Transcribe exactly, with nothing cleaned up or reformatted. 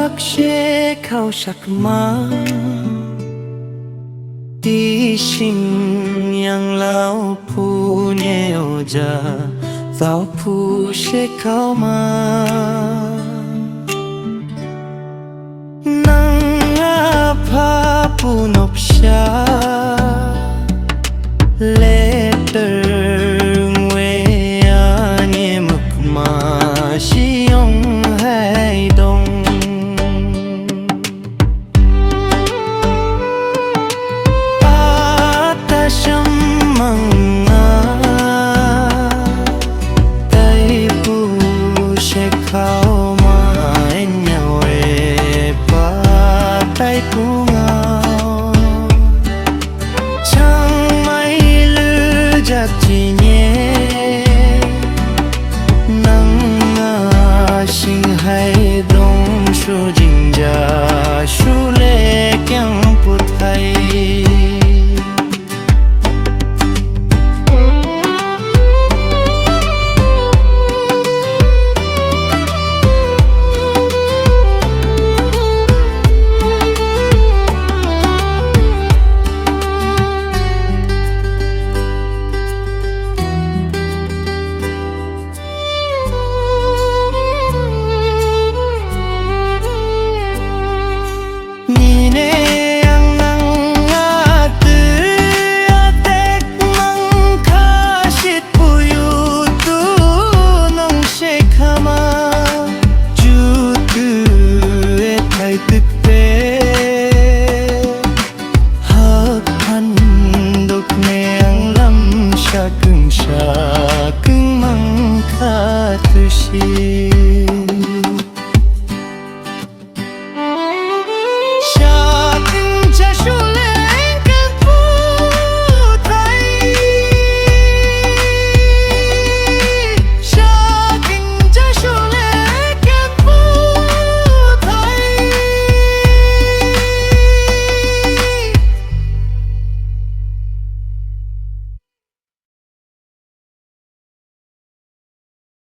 Shek hau shak ma, ti shing yang lau pu nye oja, tau pu shek hau ma. Nang a pha pu nop sha, letter ngwe a nye muk ma shi yong hai dong. Ata sham mang a, tai pu shek hau ma, enya we pa tai pu ngau. Chang mai lu jak chi nye, nang a shing hai dong shu jing ja shu le kyang put hai. Nine yang nang a tu a tek mang kha shit pu yu tu nong shek hama, ju tu e thai tuk te. Hak han dok ne ang lam sha kung sha kung mang kha tu shi.